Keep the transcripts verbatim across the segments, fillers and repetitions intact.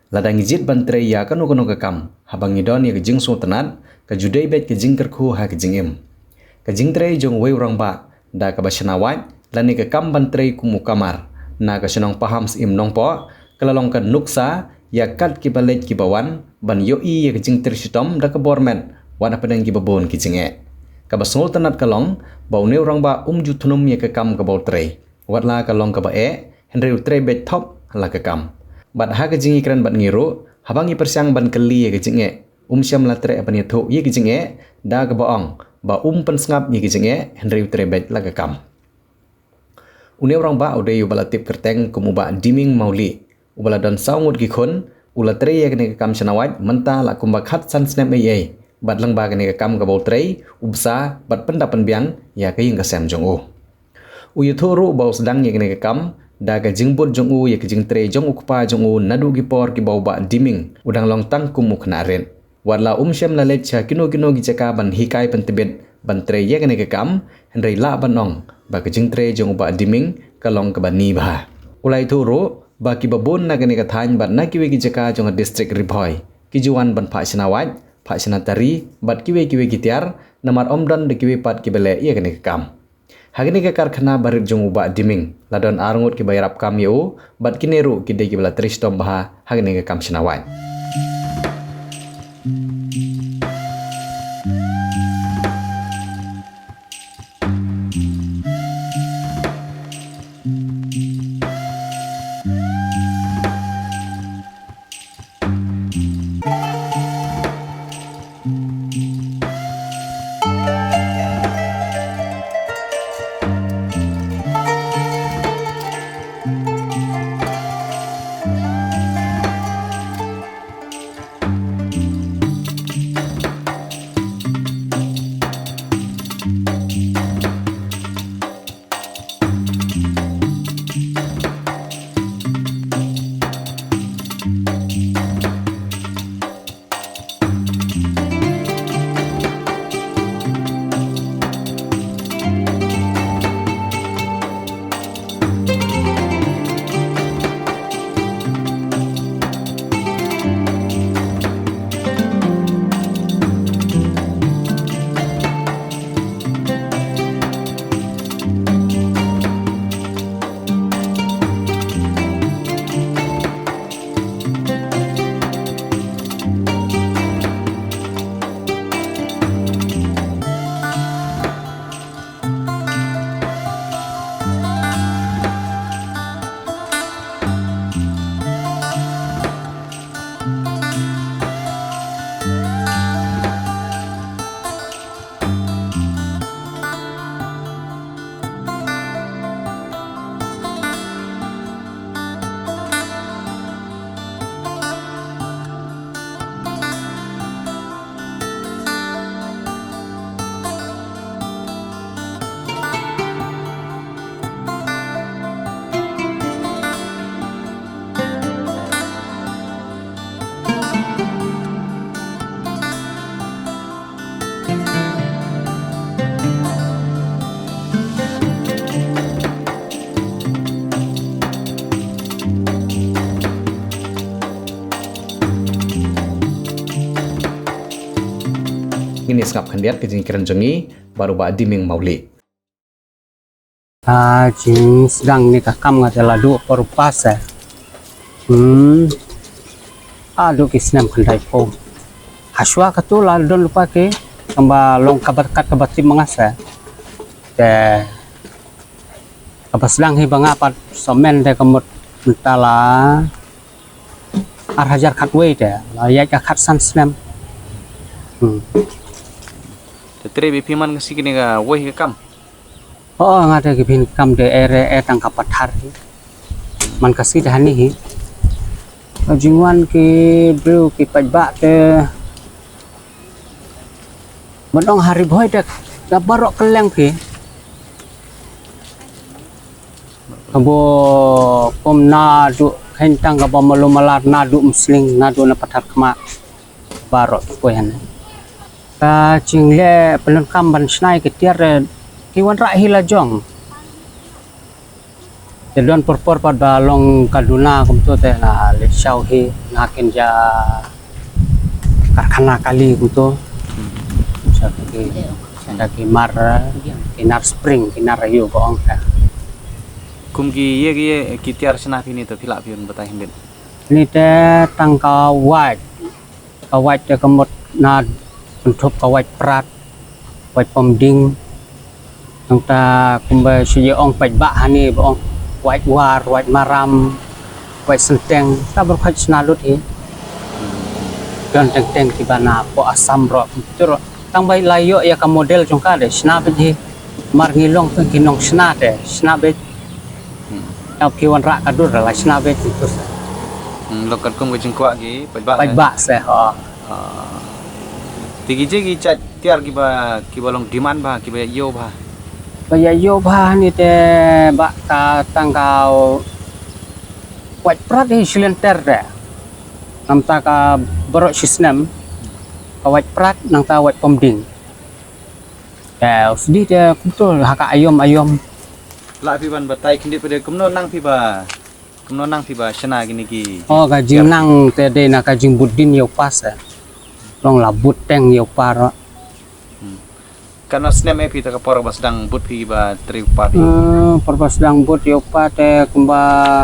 Lada ngi jied ban trei ïa kano kano ka kam, haba ngi don ïa ka jingsngewtynnad, ka ju dei beit ka jingkyrkhu ha ka jingim. Ka jingtrei jong uwei u rangbah da kaba shna wait lane ka kam ban trei kum u kamar na ka shnong Paham Syiem Nongpoh ka la long ka nuksa ïa kat kiba leit kiba wan ban ïohi ïa ka jingtrei shitom da ka bor met wat hapdeng kiba bun ki jingeh. Kaba sngewtynnad ka long ba une u rangbah um ju thnum ïa ka kam kaba u trei. Wat la ka long kaba eh, hynrei u trei beit thop la ka kam. Bad ha ka jingïakren bad ngi ruh, haba ngi pyrshang ban kylli ïa ka jingeh, um shym la treh ban ïathuh ïa ka jingeh, da kaba ong ba um pynsngap ïa ka jingeh, hynrei u trei beit la ka kam. Une u rangbah u dei uba la tip kyrteng kum u Bah Diming Mawlieh, uba la don saw ngut ki khun, u la trei ïa kane ka kam shna wait mynta la kumba khatsan snem eiei. Bad lyngba kane ka kam kaba u trei, u bsa bad pyndap pynbiang ïa ka ïing ka sem jong u. U ïathuh ruh ba u sdang ïa kane ka kam da ka jingbud jong u ïa ka jingtrei jong u kpa jong u naduh ki por kiba u Bah Diming u dang long tang kum u khynnah rit. Wat la um shym la leit sha kino kino ki jaka ban hikai pyntbit ban trei ïa kane ka kam, hynrei lah ban ong ba ka jingtrei jong u Bah Diming ka long kaba ni bha. U la ïathuh ruh ba kiba bun na kane ka thaiñ bad na kiwei ki jaka jong ka district Ri Bhoi ki ju wan ban phah shna wait, phah shna tari bad kiwei kiwei ki tiar, namar ym don da kiwei pat kiba leh ïa kane ka kam. Ha kane ka karkhana barit jong u Bah Diming la don ar ngut kiba ïarap kam ïa u, bad kine ruh ki dei kiba la trei shitom bha ha kane ka kam shna wait. Ngin ïa sngap khyndiat ka jingkren jong ngi bad u Bah Diming Mawlieh. Ah, jingsdang ne ka kam nga te la duh por u pas eh. Hmm. Ah, duh ki snem khyndai phew. Hashwa katu la don lypa ki, kaba long kaba kat kaba tip ma nga seh. Te kaba sdang hi ba nga pat somen te ka mut mynta la ar hajar khatwei te la ïaid ka khatsan snem. Hmm. Te trei beit phi man ka sngi kane kawei ka kam? Oh, nga te ki phin kam te ere e tang ka pathar hi. Man ka sngi te hani hi. Ka jingwan ki briew ki paidbah te ban ong ha Ri Bhoi te ka baroh kylleng phi. Kaba kum naduh khein tang kaba malu malar naduh Musling naduh na Pathar Khmah. Baroh poi hana. Ka jingleh pyndonkam ban shna ïa ki tiar, eh, ki wanrah hi la jong. Te don por por pat ba long ka duna kumto te nga leit shaw hi na kynja karkhana kali kumto. Sa ki, sa ki mar, ki nar spring, ki nar ayu ba ong ka. Kum ki ïa ki ïa ki tiar shna phi ni to phi lah phi un batai hynrei. Ni te tang ka wait. Ka wait te ka mut na kynthup ka wait prat, wait pom ding. Nangta kumba shu ïa ong paidbah hani ba ong wait war, wait maram, wait senteng. Ta baroh khoit shna lut hi. Don teng teng kiba na po Assam ro. Tang ba la ïoh ïa ka model jong ka de shna beit hi. Mar ngi long ki nongshna te shna beit. Hmm. Tang ki wanrah ka dur la shna beit tu. Hmm, lo katkum ka jingkwah ki paidbah. Paidbah se ho. Ah. Te ki je ki jait tiar kiba kiba long demand ba kiba ïoh ba. Ba ïoh ba ni te ba ka tang ka wait prat hi shilynter de. Nangta ka baroh shisnem ka wait prat nangta wait pom ding. Te u sdih te kumto ha ka aïom aïom. Lah phi ban batai khyndiat pat de kumno nang phi ba kumno nang phi ba shna kine ki. Oh, ka jingnang te dei na ka jingbud dien ïa u pa se. Long la bud teng ïa u pa ro. Hmm. Katno snem eh phi ta ka por ba sdang bud phi ba trei u pa phi. Eh, por ba sdang bud ïa u pa te kumba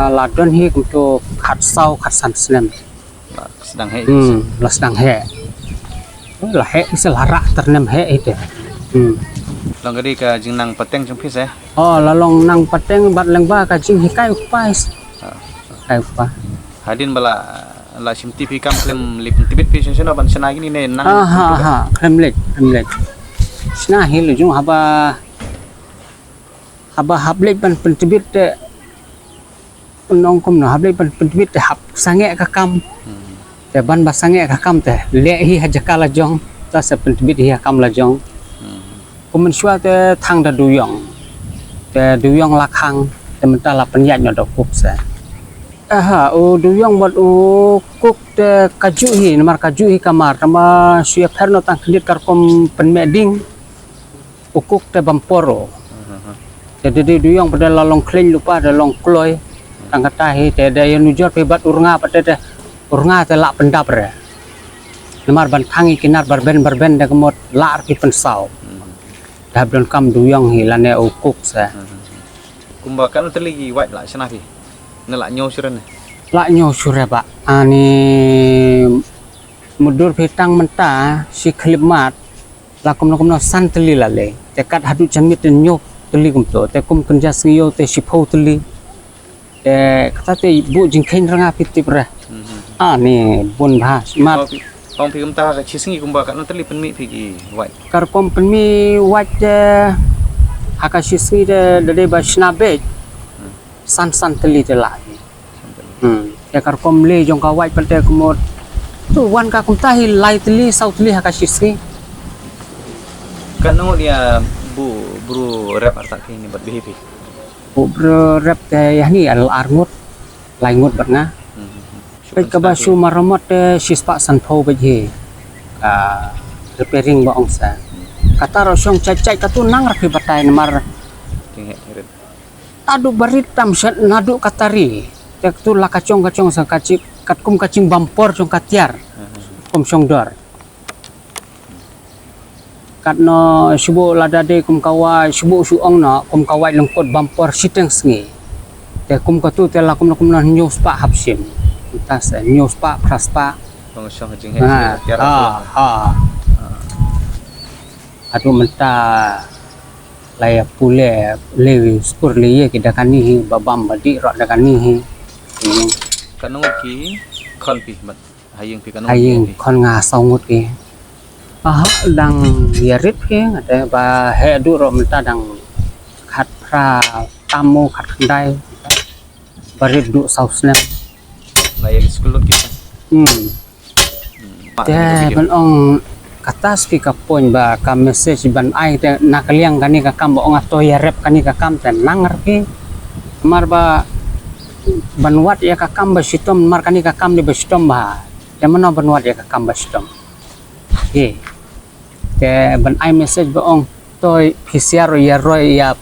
la don hi kumto khatsaw khatsan snem. La sdang heh. Hmm, la sdang heh. La heh se la rah ternem heh ite. Hmm. Long ka dei ka jingnang pateng jong phi se. Oh, la long nang pateng bad lyngba ka jinghikai u pa. Ah. Hikai u pa. Hadien ba la la shim tip hi kam khlem leit pyntbit phi shen shen ban shna kine ne nang. Ah, ha ha, khlem leit, khlem leit. Shna hi la jong haba haba hap leit ban pyntbit te Nong kumno hap leit ban pyntbit te hap sangeh ka kam. Hmm. Te ban ba sangeh ka kam te leh hi ha jaka la jong ta se pyntbit hi ha kam la jong. Hmm. Kum mynshuwa te thang da duyong. Te duyong la khang te mynta la pynïaid noh da u kuk se. Aha, u duyong bad u kuk te ka juh hi, namar ka juh hi ka mar, tangba shu ïapher noh tang khyndiat ka rukom pynmeh ding. U kuk te bam por u. Te dei duyong pat da la long khlaiñ lypa da long kloi. Tang kata hi te da ïanujor phi bad u rnga pat te u rnga te lah pyndap re. Namar ban thang ïa ki nar barben barben da ka mut lah re ki pynsaw. Da hap donkam duyong hi lane u kuk se. Kumba katno tylli ki wait lah shna phi? Ne lah ñiew shuh re ne? Lah ñiew shuh re ba. Ani mudur phi tang mynta shi khlipmat. La kumno kumno san tylli la leh. Te kat haduh janmiet te hynñiew tylli kumto. Te kum kynja sngi ïew te shiphew tylli. Te kata te buh jingkheiñ rnga phi tip re. Mhm. Ani bun bha. Mat. Ong phi, ong phi kumta ka shi sngi kumba katno tylli pynmih phi ki wait. Ka rukom pynmih wait te ha ka shi sngi te da dei ba shna beit. Hmm. San san tylli te lah. Hmm. Te ka rukom leh jong ka wait pat te ka mut. Tu wan ka kumta hi lai tylli saw tylli ha ka shi sngi. Katno ngut ïa bu bru rep artat phi ni bad bihi phi? Bu bru rep te ïa ni ar ngut, lai ngut bad nga. Hmm. Peit kaba shu maramot te shispah sanphew bad hi. Ka repairing ba ong sa. Hmm. Kata ro shong chait chait katu nang ra phi batai namar. King he rit. Naduh barit tam shet naduh ka tari. Te katu la ka chong ka chong sa ka chi katkum ka ching bam por jong ka tiar. Kum shong dor. Katno shu buh lada dei kum ka wai shu buh shu ong noh kum ka wai lyngkot bam por shiteng sngi. Te kum katu te la kumno kumno hynñiew spah hap shim. Mynta sa hynñiew spah phra spah. Bang shong jing he. Ha, ha, ha. Haduh mynta la ïa pule le skur le ïa ki da kane hi ba bam ba dih rot da kane hi. Katno ngut ki khon phi mat ha ïing phi katno ngut ki? Ha ïing khon nga saw ngut ki. Aha dang ïa rit ki nga te ba heh duh rot mynta dang khat phra tam mo khat khyndai ba rit duh saw snem. La ïa skul lut ki sa. Hmm. Te ban ong kata sa phi ka point ba ka message ban ai te na ka liang kane ka kam ba ong ato ïa rep kane ka kam te nang ra phi. Namar ba ban wad ïa ka kam ba shitom namar kane ka kam dei ba shitom ba. Te mano ban wad ïa ka kam ba shitom. Ye. Te ban ai message ba ong to phi siar ïa roi ïa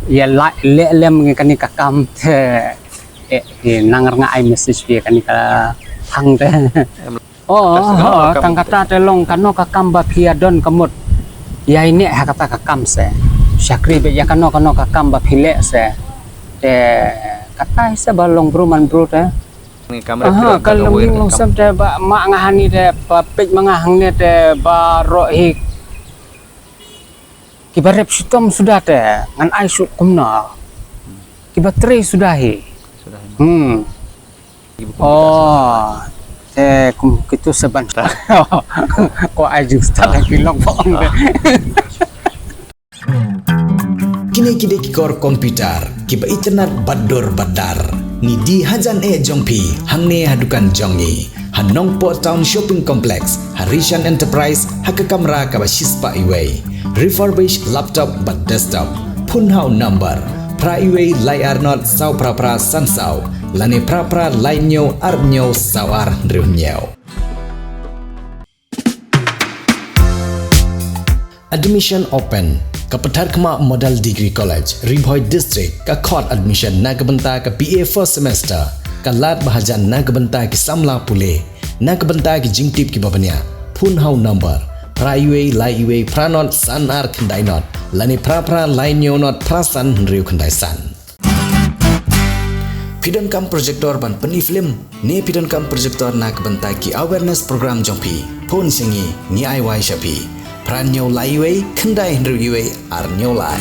Ïa la leh lem ngi kane ka kam te. Eh, eh, nang rnga ai message phi kane ka hang te. Oh, oh, tang kata te long kano ka kam ba phi ïa don ka mut. Ïa ine ha kata ka kam se. Shakri be ïa kano kano ka kam ba phi leh se. Te kata se ba long bru man bru te. Aha, ka long ling long sem te ba ma nga hani te ba peit ma nga hangne te ba roh hi. Kiba rep shitom suda te ngan ai shu kumno. Kiba trei suda hi. Hmm. Oh, te kum kitu seban. Ko ai jing start ai pilok bong. Kine kide ki kor computer kiba internet badur badar. Ni di hajan e jong phi hangne ha dukan jong ngi. Ha Nongpoh Town Shopping Complex, ha Rishan Enterprise, ha ka kamra kaba shispah iwei. Refurbished laptop bad desktop. Phone ha u number phra iwei lai ar not saw phra phra san saw lane phra phra lai hynñiew ar hynñiew saw ar hynriew hynñiew. Admission open. Ka Patharkhmah Model Degree College, Ri Bhoi District, ka khot admission na ka bynta ka B A first semester. Ka lad ba hajan na ka bynta ki samla pule. Na ka bynta ki jingtip kiba bniah. Phone ha u number phra iwei lai iwei phra not san ar khyndai not lane phra phra lai hynñiew not phra san hynriew khyndai san. Phi donkam projector ban pyni film ne phi donkam projector na ka bynta ki awareness program jong phi? Phone sha ngi, ngi ai wai sha phi. Phra hynñiew lai iwei khyndai hynriew iwei ar hynñiew lai.